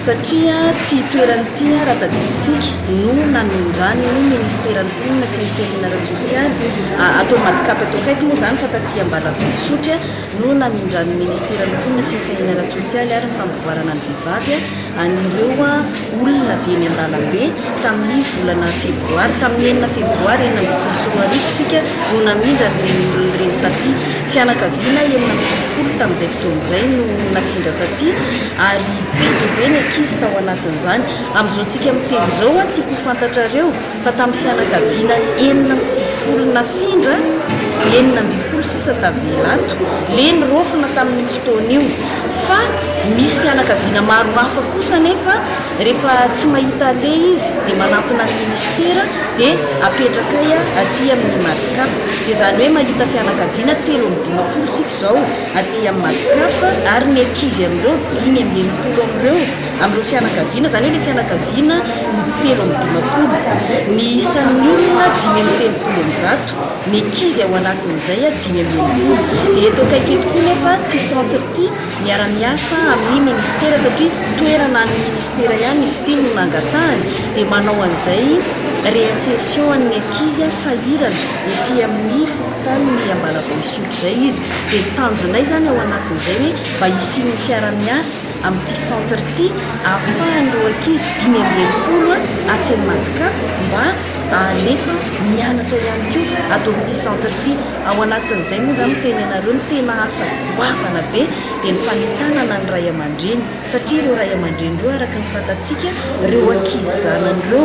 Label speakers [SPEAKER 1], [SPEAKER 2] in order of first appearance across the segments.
[SPEAKER 1] Satria ity toerana ity raha tadidintsika no namindran'ny Ministeran'ny Mponina sy ny Fiahiana ara-tsosialy, ato Madcap ato akaiky moa izany fa taty Ambalavao Isotry no namindran'ny Ministeran'ny Mponina sy ny Fiahiana ara-tsosialy ary ny Fampivoarana ny Vehivavy an'ireo olona avy eny an-dalambe tamin'ny volana febroary, tamin'ny enina febroary 2016 isika no namindra an'ireny olona ireny taty. Fianakaviana 96 tamin'izay fotoana izay no nafindra taty ary be dia be ny ankizy tao anatin'izany. Amin'izao tsika miteny izao, tiako ho fantatrareo fa tamin'ny fianakaviana 96 nafindra, 16 sisa tavela ato. Le niraofina tamin'io fotoana io. Fa misy fianakaviana maro hafa kosa anefa rehefa tsy mahita aleha izy dia manantona ny ministera dia apetrakay aty amin'ny Madcap. Dia izany hoe mahita fianakaviana 53 isika izao aty amin'ny Madcap ary ny ankizy amin'ireo 65 amin'ireo amin'ireo fianakaviana, izany hoe ilay fianakaviana no 53. Ny isan'ny olona 135, ny ankizy ao anatin'izay 65. Dia eto akaiky eto koa nefa ity centre ity miara-miasa amin'ny ministera satria toerana an'ny ministera ihany izy ity no nangatahany dia manao an'izay réinsertion an'ny ankizy sahirana ety amin'ny fokontanin'i Ambalavao Isotry izay izy. Dia ny tanjonay izany ao anatin'izay hoe mba hisian'ny fiara-miasa amin'ity centre ity ahafahan'ireo ankizy 65 atsy amin'ny Madcap mba alefa mianatra ihany koa ato amin'ity centre ity. Ao anatin'izay moa izany miteny anareo ny tena asa goavana be dia ny fanentanana ny ray aman-dreny satria ireo ray aman-dreny ireo araka ny fantatsika ireo ankizy zanany ireo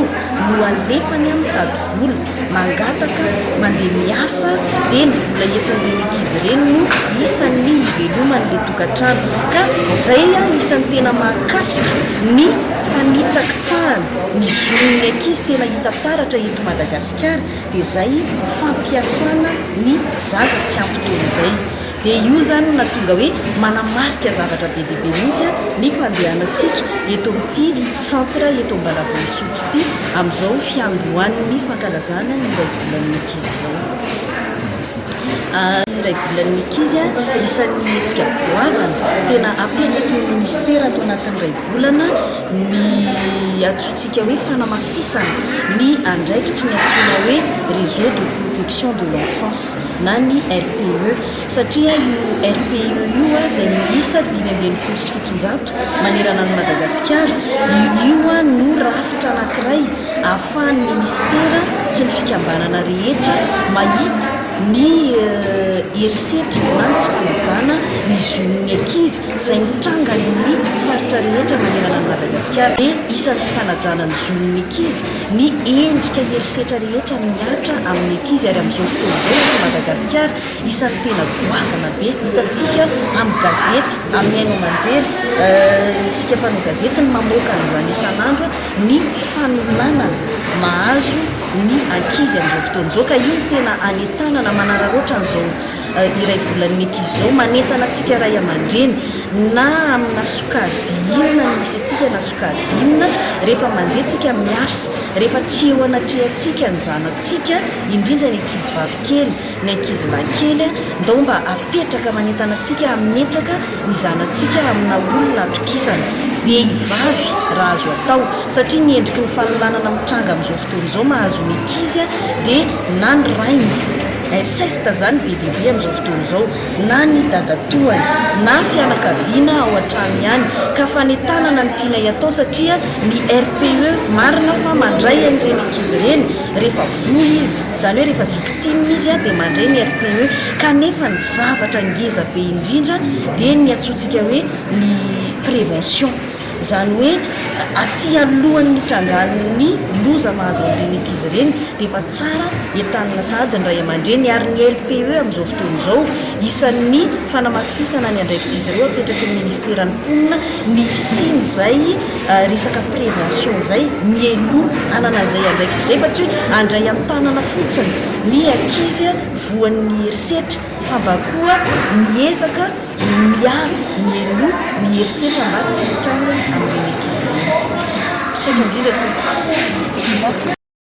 [SPEAKER 1] no alefany mitady vola, mangataka, mandeha miasa dia ny vola entin'ireny ankizy ireny no isan'ny hiveloman'ilay tokantrano ka izay isan'ny tena mahakasika ny fanitsakitsahana ny zon'ny ankizy tena hita taratra eto Madagasikara dia izay fampiasana ny zaza tsy ampy taona izay. Dia io izany no nahatonga hoe manamarika zavatra be dia be mihitsy ny fandehanantsika eto amin'ity centre eto Ambalavao Isotry ity amin'izao fiandohan'ny fankalazana ny iray volan'ny ankizy izao. Ny iray volan'ny ankizy isan'ny hetsika goavana tena apetraky ny minisitera ato anatin'ny iray volana ny antsointsika hoe fanamafisana ny andraikitry ny antsoina hoe réseau de protection de l'enfance na ny RPE satria io RPE io izay miisa 765 manerana an'i Madagasikara, io no rafitra anankiray ahafahan'ny minisitera sy ny fikambanana rehetra mahita ny herisetra na ny tsy fanajana ny zon'ny ankizy izay mitranga any amin'ny faritra rehetra manerana an'i Madagasikara. Dia isan'ny tsy fanajana ny zon'ny ankizy ny endrika herisetra rehetra mihatra amin'ny ankizy ary amin'izao fotoana izao eto Madagasikara isan'ny tena goavana be hitantsika amin'ny gazety, amin'ny haino aman-jery, isika mpanao gazety no mamoaka an'izany isan'andro, ny fanolanana mahazo ny ankizy amin'izao fotoana izao ka io no tena anentanana manararaotra an'izao iray volan'ny ankizy izao, manentana antsika ray aman-dreny na amina sokajy inona no misy antsika na sokajy inona, rehefa mandeha tsika miasa, rehefa tsy eo anatrehantsika ny zanatsika, indrindra ny ankizy vavy kely, ny ankizy lahy kely, ndao mba apetraka manentana antsika hametraka ny zanatsika amina olona atokisana, vehivavy raha azo atao, satria ny endriky ny fanolanana mitranga amin'izao fotoana izao mahazo ny ankizy dia na ny rainy, inceste zany be dia be amin'izao fotoana izao, na ny dadatoany, na fianakaviana ao an-trano ihany, ka fanentanana no tianay atao satria ny RPE marina fa mandray an'ireny ankizy ireny rehefa voa izy, izany hoe rehefa victime izy dia mandray ny RPE, kanefa ny zavatra ngeza be indrindra dia ny antsointsika hoe ny prévention. Izany hoe aty alohan'ny hitrangan'ny loza mahazo an'ireny ankizy ireny dia efa tsara entanina sahady ny ray aman-dreny ary ny LPE amin'izao fotoana izao isan'ny fanamasifisana ny andraikitr'izy ireo apetraky ny ministeran'ny mponina ny hisian'izay resaka prévention izay mialoha hanana izay andraikitra izay fa tsy hoe handray an-tanana fotsiny ny ankizy voan'ny herisetra fa mba koa miezaka Miaro mialoha ny herisetra mba tsy hitranga amin'ireny ankizy ireny. Misaotra indrindra tompoko.